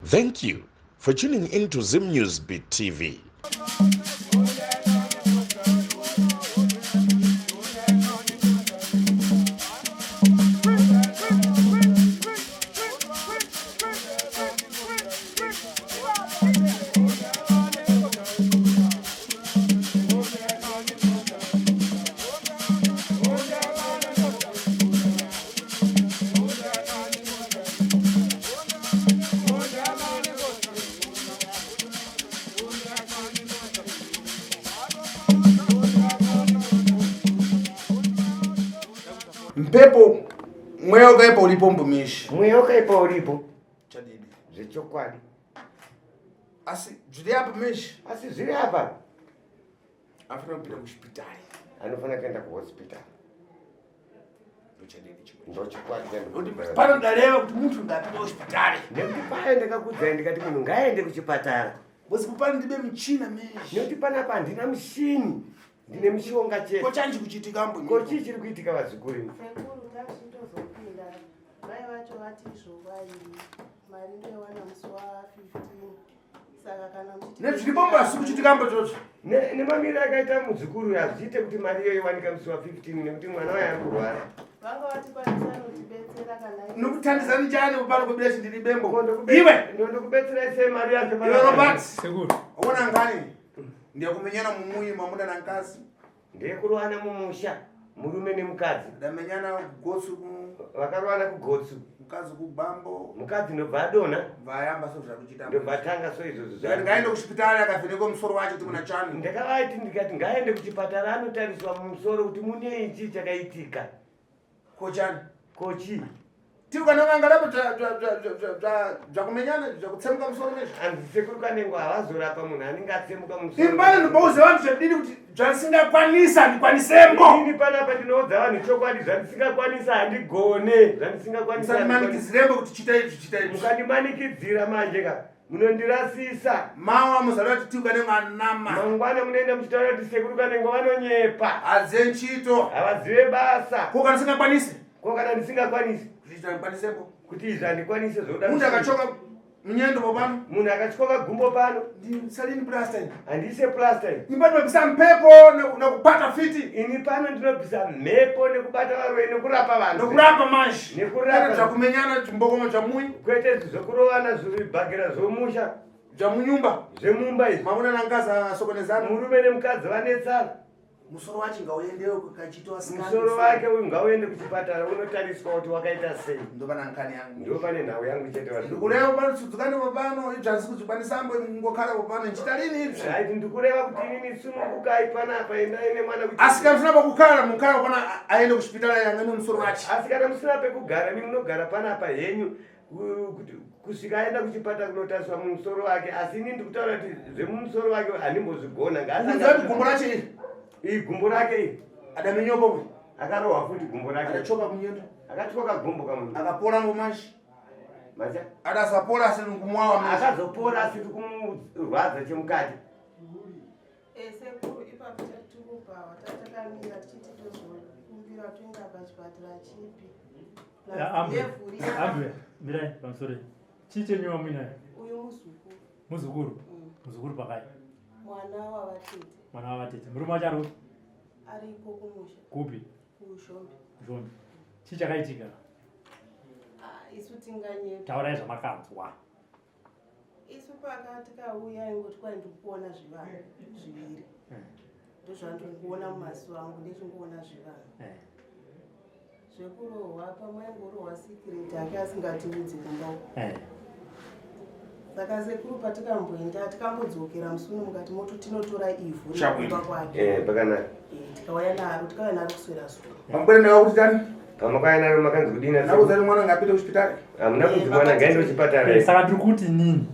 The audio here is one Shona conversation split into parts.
Thank you for tuning in to Zim News Beat TV. Mpepo mweya wakaipa uripo mbumishi. Mweya wakaipa uripo. Chadidi. Zvechokwadi. Asi zviri apa mishi. Asi zviri apa. Anofanira kupinda kuchipitari. Anofanira kuenda kuhospital. Pano ndareva kuti muntu ngapinde kuchipitari. Nekuti paya ndakakudzai ndikati munhu ngaaende kuchipatara. Because pano ndibe michina mezhi. Nekuti panapa handina mushini. Ndine mishonga chete. Ko chanji kuchitika mbo. Ko chii chiri kuitika vazukuru? Sekuru tachitozopinda. Mai vacho vati izvo vai mari ndoiwana musi wa 15. Nezviripo mbasi kuchitika mbo chocho. Nemamiro akaita muzukuru hazviite kuti mari iyoyo iwanika musi wa 15 nekuti mwana waye ari kurwara. Vanga vati kwanisa kana. Nokutandizani chani pano kubira chindiri bembo. Iwe ndokubetserai sei mari yacho Iwe Robert. Sekuru. Ona ngani? Ndiye kumenyana mumuyi mwamuna na nkazi. Ndeyekurowana mumusha murume nemukadzi. Ndamenyana kugotsu ku vakarowana kugotsu. Mukadzi kubambo. Mukadzi ndobva adonha. Vayamba so zvakuchita. Ndobva atanga so izvozvo. Ndikati ngaende kuchipitari akavhenekwa musoro wacho kuti kuna chani. Ndakavati ndikati ngaende kuchipatara anotariswa mumusoro kuti munei chii chakaitika. Kochani. Kochi. Tiri kana vanga lapo zvakumenyana zvakutsemuka musoro nezvi. Hanzi sekuru Kanengo havazorapa munhu anenge atsemuka musoro. Imbani ndibouze vanhu zvadini kuti zvandisingakwanisa handikwanisembo. Ini panapa ndinoudza vanhu chokwadi zvandisingakwanisa handigone zvandisingakwanisa. Musandimanikizirembo kuti chita izvi chita izvi. Mukandimanikidzira manje ka munondirasisa. Mawa muzali vati tiri Kanengo anama. Mangwana munoenda muchitaura kuti sekuru Kanengo vanonyepa. Hazive nchito. Havazive basa. Ko kana singakwanisi? Ko kana ndisingakwanisi? Kuti izvi handikwanisepo. Kuti izvi handikwanise zvoda. Munhu akachoka munyendo pano. Munhu akatyoka gumbo pano. Ndisalini plaster. Handise plaster. Ini pano ndinobvisa mhepo nekubata fiti. Ini pano ndinobvisa mhepo nekubata varoyi nekurapa vanhu. Nekurapa manje. Nekurapa. Zvakumenyana chimbokoma chamunyu. Kwete zvokurovana zvibhakera zvomusha. Zvamunyumba. Zvemumba izvi. Mamuna nangaza sokonezana. Murume nemukadzi vanetsana. Musoro wacho ngauendewo kukachitwa scan. Musoro wake uyu ngauende kuchipatara unotariswa kuti wakaita sei. Ndopana nkani yangu. Ndopane nhau yangu chete vanhu. Ndikureva pano tsudzukani popano izvi handisi kuzvikwanisa mbo ngokhala popano nchita lini izvi. Right ndikureva kuti inini sunungukai panapa endai nemwana kuti. Asi kana musina pekugara mukhala popano aende kuchipatara yanga nemusoro wacho. Asi kana musina pekugara mi munogara panapa henyu kuti kusvika aenda kuchipatara kunotariswa mumusoro wake asi ini ndikutaura kuti zvemumusoro wake handimbozvigona ngaati gumbo racho iri ii gumbo rake iri adamenyopo akarohwa futi gumbo rake akatyoka munyendo akatyoka gumbo kamunhu akapora ngomashi macha adasapora asiri kumwawa akazopora asiri kumurwadza chemukati Eh, sekuru ipapo tiri kubhawa tatakamira tichiti tozokumbira toenda pachipatara chipi Ambuya, mirai pamusoro. Chii chenyu wamuinayo? Uyu muzukuru. Muzukuru? Mm. Muzukuru pakai? Mwana wavatete. Mwana wavatete. Murume wacho ari kupi? Ariko kumusha. Kupi? Kushombe. Kushombe. Chii chakaitika? Ah, isu tinganyepa. Taurai zvamakanzwa. Isu paka tikauya ingoti kwai ndikuona zvivanhu zviviri. Eh. Ndozvandikuona mumaziso angu ndichingoona zvivanhu. Eh. Zvekurohwa pamwe aingorohwa secret ake asingatiudzi kumba uko. Eh. Saka sekuru patikamboenda tikambodzokera musi uno mukati moto tinotora ivhu rekumba kwake. Eh, pakanaka. Eh, tikauya naro tikauya naro kuswera zuva. Mambwene ndava kuti tani? Pamakauya naro makanzi kudini? Ndakuudza kuti mwana ngapinde kuchipitari. Hamuna kunzi mwana ngaende kuchipatara. Eh, saka tiri kuti nini?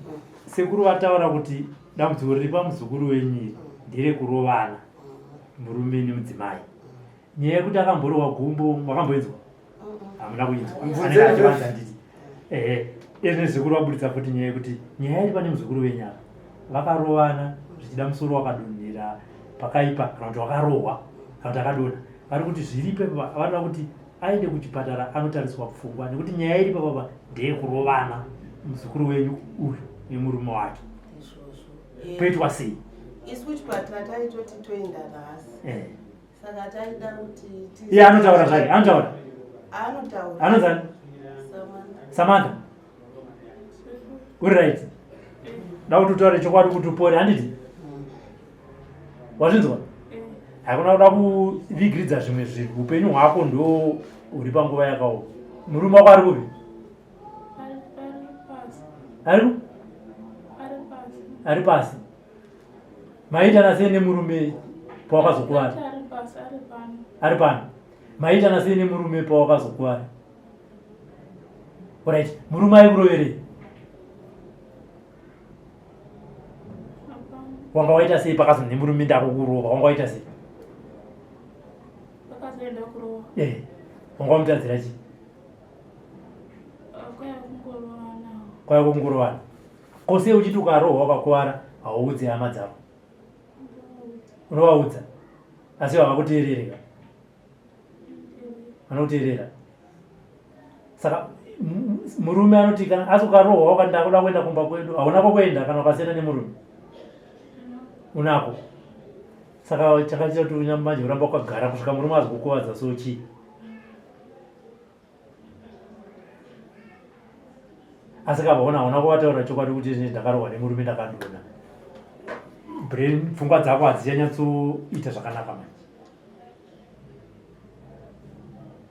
Sekuru vataura kuti dambudziko riri pamuzukuru wenyu iri nderekurovana murume nemudzimai. Nyaya yekuti akamborohwa gumbo makamboinzwa? Hamuna kuinzwa. Anenge achivanza nditi. Ehe. Izvi sekuru vaburitsa futi nyaya yekuti nyaya iri pane muzukuru wenyu apa. Vakarovana zvichida musoro wakadonhera pakaipa kana kuti wakarohwa kana kuti akadonha. Vari kuti zviripo ipapa vanoda kuti aende kuchipatara anotariswa pfungwa nekuti nyaya iri papapa ndeyekurovana. muzukuru wenyu uyu nemurume wake. Poitwa sei? Isu kuchipatara taitoti toenda nhasi. Eh. Saka taida kuti iye anotaura zvake, anotaura. Anotaura. Anonzani? Samantha. Uri right? Da kuti utaure chokwadi kuti upore, handiti? Wazvinzwa? Hakuna kuda kuvigiridza zvimwe zvinhu. Upenyu hwako ndo uri panguva yakaoma. Murume wako ari kupi? Ari ari pasi. Maitana sei nemurume pawakazokuvara? Ari pano. Maitana sei nemurume pawakazokuvara? Right. Murume aikuroverei? Wanga waita sei pakazonzi nemurume ndakukurova? Wanga waita sei? Pakazoenda kurova. Eh. Wanga wamutadzira chii? Kwaya Kwaya kungorovana. Ko sei uchiti ukarohwa ukakuvara hauudzi hama dzako? Unovaudza. Asi havakuteereri ka? Vanokuteerera. Saka murume anoti kana asi ukarohwa wakati ndakuda kuenda kumba kwedu, hauna kwekuenda kana ukasiyana nemurume. Unako. Saka chakaita kuti manje uramba wakagara kusvika murume azokukuvadza so chii? Asi kavaona hauna kuvataura chokwadi kuti ndakarohwa nemurume ndakadonha. Brain pfungwa dzako hadzichanyatsoita zvakanaka manje.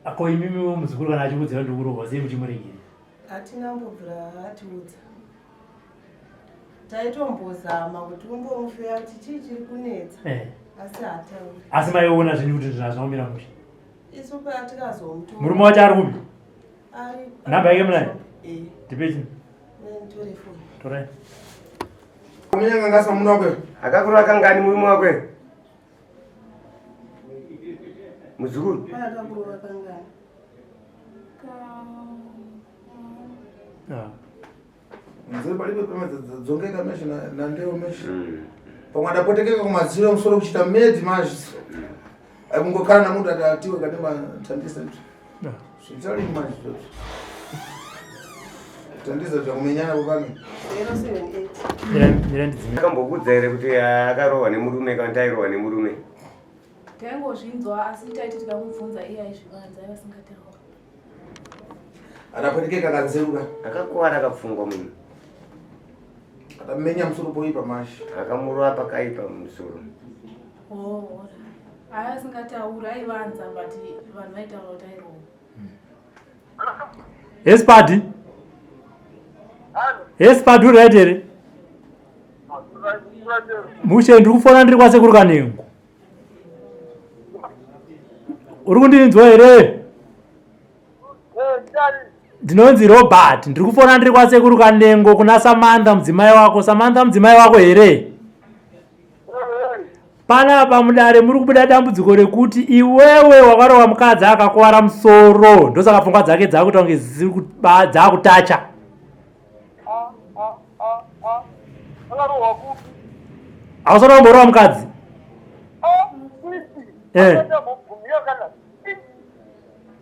Ako imimi muzukuru kana achikuudzira ndikurohwa sei muchimuregera? Hatina mbobvira atiudza. Taitombozama kuti umbomufeya kuti chii chiri kunetsa. Eh. Asi haatauri. Asi maiona zvenyu kuti zvinhu hazvina kumira mushe. Isu patikazomutora. Murume wacho ari kupi? Ari. Namba yake munayo? Eh. Ndipe chii? Nditore foni. Torai. Kumenyanga ngasa murume wako. Akakurova kangani murume wako? Muzukuru. Akakurova kangani? Ah. Nziri palibe pamwe dzongeka meshi na ndeo meshi. Pamwe adapotekeka kumadziro musoro kuchita medi manje. Aikungokhala na munthu atatiwe kati mathandisa tu. Zvitali manje zvozvo. Thandisa zvakumenyana popano. 078. Mira ndidzime. Akambokuudza here kuti akarohwa nemurume kana kuti airohwa nemurume? Taingozvinzwa asi taiti tikamubvunza iye aizvivanza aiva asingatauri. Adapotekeka kanzeruka. Akakuvara akapfungwa munhu. Atamenya musoro poipa manje. Akamurova pakaipa mumusoro. Oh, aiva asingatauri aivanza but vanhu vaitaura kuti airohwa. Yes, Paddy. Yes, Paddy, uri right here? Mushe, ndiri kufona ndiri kwasekuru Kanengo. Uri kundinzwa here? Ndinonzi Robert, ndiri kufona ndiri kwasekuru Kanengo kuna Samantha mudzimai wako. Samantha mudzimai wako here? Panapa mudare muri kubuda dambudziko rekuti iwewe wakarova mukadzi akakuvara musoro, ndosaka pfungwa dzake dzakuita kunge dzakutacha. Hausati wamborova mukadzi? Eh.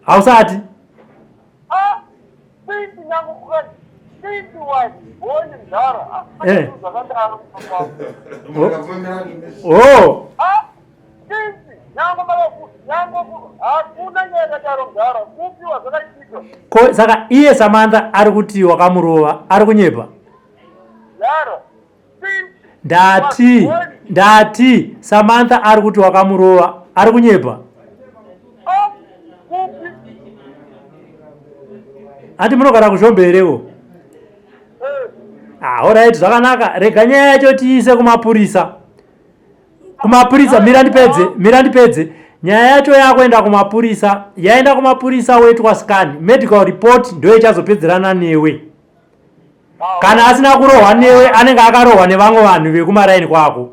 Hausati? Eh. Oh. Ko saka iye Samantha ari kuti wakamurova, ari kunyepa? Ndati Samantha ari kuti wakamurova, ari kunyepa? Ati munogara kuZhombe herewo? Ah, alright, zvakanaka. Rega nyaya yacho tiise kumapurisa. Kumapurisa, mira ndipedze. Nyaya yacho yakuenda kumapurisa. Yaenda kumapurisa woitwa scan. Medical report ndiyo ichazopedzerana newe. Kana asina kurohwa newe anenge akarohwa nevamwe vanhu vekumaraini kwako.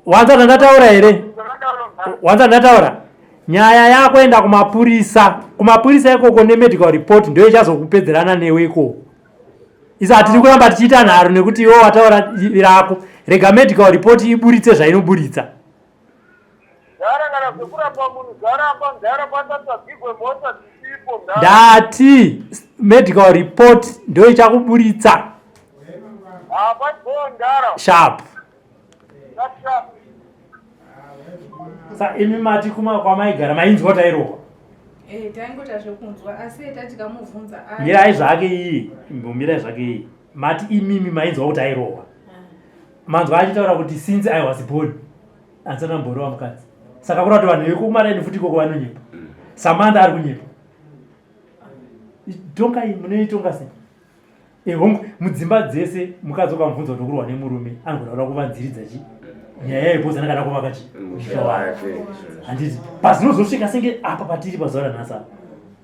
Wanza zvandataura here? Wanza zvandataura? Nyaya yakuenda kumapurisa. Kumapurisa ikoko nemedical report ndiyo ichazokupedzerana newe ikoko. Isa hatiri kuramba tichiita nharo nekuti iwe wataura rako. Rega medical report iburitse zvainoburitsa. Ndati medical report ndo ichakuburitsa. Sharp. Sa imi mati kuma kwamaigara mainzwa tairohwa. Eh, taingota zvekunzwa asi tatikamubvunza. Mirai zvake iyi, mirai zvake iyi. Mati imimi mainzwa kuti airohwa. Manzwa achitaura kuti since I was born handisati ndamborova mukadzi. Saka kureva kuti vanhu vekumaraini futi ikoko vanonyepa. Samantha ari kunyepa. Tongai munoitonga sei? Eh, hongu mudzimba dzese mukadzi ukamubvunza kuti ukurwa nemurume anogona kuda kuvanziridza chi nyaya yepozana kana kuvaka chi musha wake. Handiti pazinozosvika senge apa patiri pazuva ranhasi apa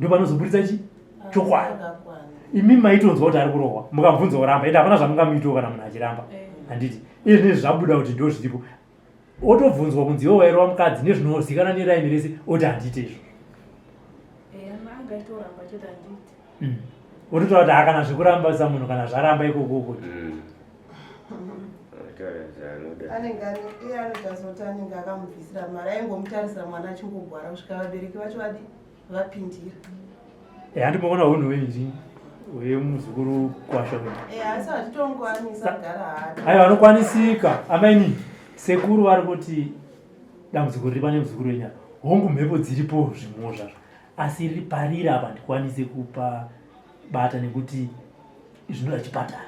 ndopanozoburitsa chi chokwadi. Imi maitonzwa kuti ari kurohwa mukamubvunza oramba ende hapana zvamungamuitawo kana munhu achiramba handiti iye zvinezvi zvabuda kuti ndo zviripo otobvunzwa kunzi iwe wairova mukadzi nezvinozikanwa neraini rese oti handiite izvozvo Ototaura kuti hakana zvekuramba samunhu kana zvaramba ikoko kuti Anenge iye anotariswa kuti anenge akamubvisira mari aingomutarisa mwana achingogwara kusvika vabereki vacho vadi vapindira. Eh, handi muona hunhu hwenji hwemuzukuru kwasha wenyu. Eh, asi hatitongokwanisa kugara hati. Aiwa anokwanisika amaini sekuru vari kuti dambudziko riri pane muzukuru wenyu apa. Hongu mhepo dziripo zvimwewo zvazvo asi riri pariri apa handikwanise kupa bata nekuti zvinoda chipatara.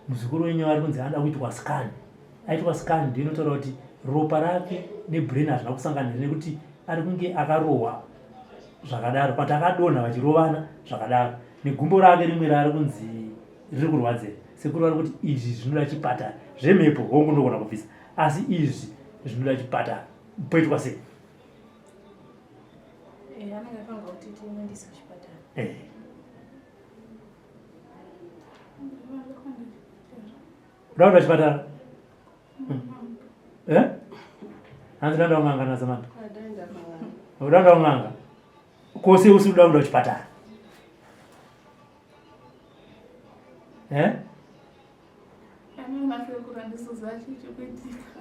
Muzukuru wenyu ari kunzi anoda kuitwa scan. Aitwa scan ndiyo inotaura kuti ropa rake nebrain hazvina kusangana here nekuti ari kunge akarohwa zvakadaro but akadonha vachirovana zvakadaro negumbo rake rimwe raari kunzi riri kurwadzera sekuru vari kuti izvi zvinoda chipatara zvemhepo hongu ndogona kubvisa asi izvi zvinoda chipatara poitwa sei? Eh, anenge afanirwa kuti timuendese kuchipatara. Eh. Uda kuenda kuchipatara? Eh? Hanzi uda kuenda kun'anga naSamantha? Uda kuenda kun'anga? Kose usi uda kuenda kuchipatara? Eh?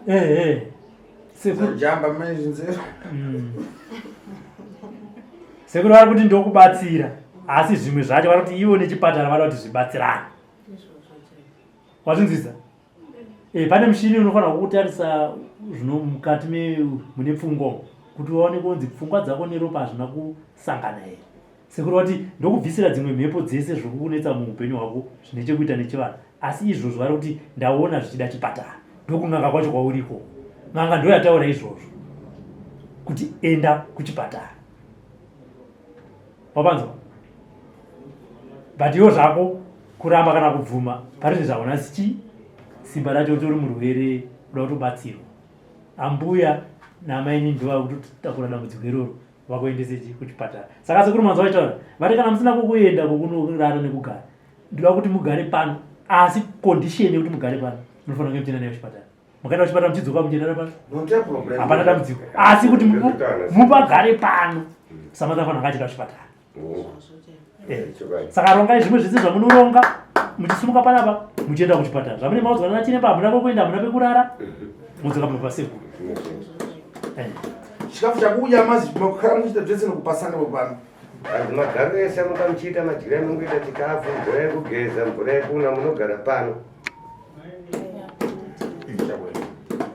Eh, eh. Sekuru jamba manje nzero. Sekuru vari kuti ndokubatsira asi zvimwe zvacho vari kuti ivo nechipatara vada kuti zvibatsirane. Wazvinzwisa? Eh, pane mushini unofanira kukutarisa zvino mukati mune pfungwa kuti uone kunzi pfungwa dzako neropa hazvina kusangana here. Sekuru vati ndokubvisira dzimwe mhepo dzese zviri kukunetsa muupenyu hwako zvine chekuita nechivanhu asi izvozvo vari kuti ndaona zvichida chipatara ndokun'anga kwacho kwauri ikoko. N'anga ndoyataura izvozvo kuti enda kuchipatara. Wapanzwa? But iwo zvako kuramba kana kubvuma pari zvinhu zvaona chi simba racho utori murwere uda kutobatsirwa. Ambuya namaini ndivo vakutotakura dambudziko iroro vakuendese chi kuchipatara. Saka sekuru manzwa vachitaura vati kana musina kokuenda kokunorara nekugara ndoda kuti mugare pano asi condition yekuti mugare pano munofanira kunge muchienda nayo kuchipatara. Mukaenda kuchipatara muchidzoka muchienda pano hapana dambudziko asi kuti mupagare pano Samantha fanira akachienda kuchipatara. Eh. Saka rongai zvimwe zvese zvamunoronga muchisimuka panapa muchienda kuchipatara zvamune maudzwa nana chiremba hamuna kwekuenda hamuna pekurara modzoka pano pasekuru. Eh. Chikafu chakudya mazi makukara muchiita zvese nokupasana pano. Hanzi magaro ese amuka muchiita madyiro amungoita chikafu, mvura yekugeza, mvura yekunwa munogara pano.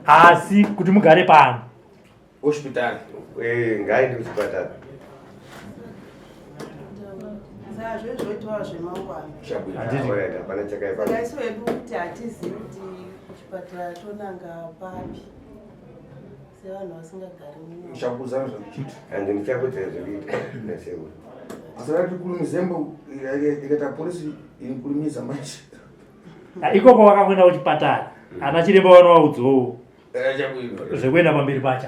Asi kuti mugare pano Hospital. Eh, ngaende kuchipatara. Saka zvezvoitwa zvemangwana. Handiti. Alright, hapana chakaipa. Saka isu hedu kuti hatizivi kuti kuchipatara tonanga papi sevanhu vasingagari muno. Ndichakuudzana zvekuita. Hanzi ndichakuudzai zvekuita nasekuru. Asati tikurumizembo ikaita polisi inikurumidza manje. Ah, ikoko vakakuenda kuchipatara ana chiremba vanovaudzawo zvekuenda pamberi pacho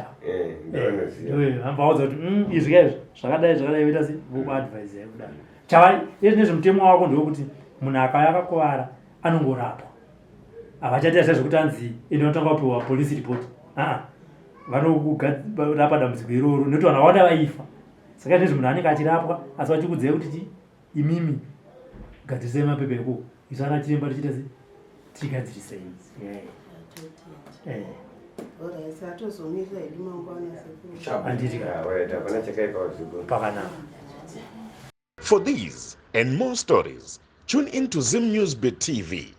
vaudza kuti izvi ka izvi zvakadai zvakadai voita se vokuadvise kudaro chava izvi nezvemutemo wako ndewekuti munhu akauya akakuvara anongorapwa havachaita zviya zvekuti anzi ende vanotanga kupiwa police report aa vanokurapa dambudziko iroro nekuti vanhu vakawanda vaifa saka izvezvi munhu anenge achirapwa asi vachikudzai kuti chi imimi gadzirisai mapepa ikoko isu ana chiremba tichiita se tichigadzirisai Atozomirira hedu mangwana sekuru. Handiti Hapana chakaipa usiku. Pakanaka. For these and more stories, tune in to Zim News Bit TV.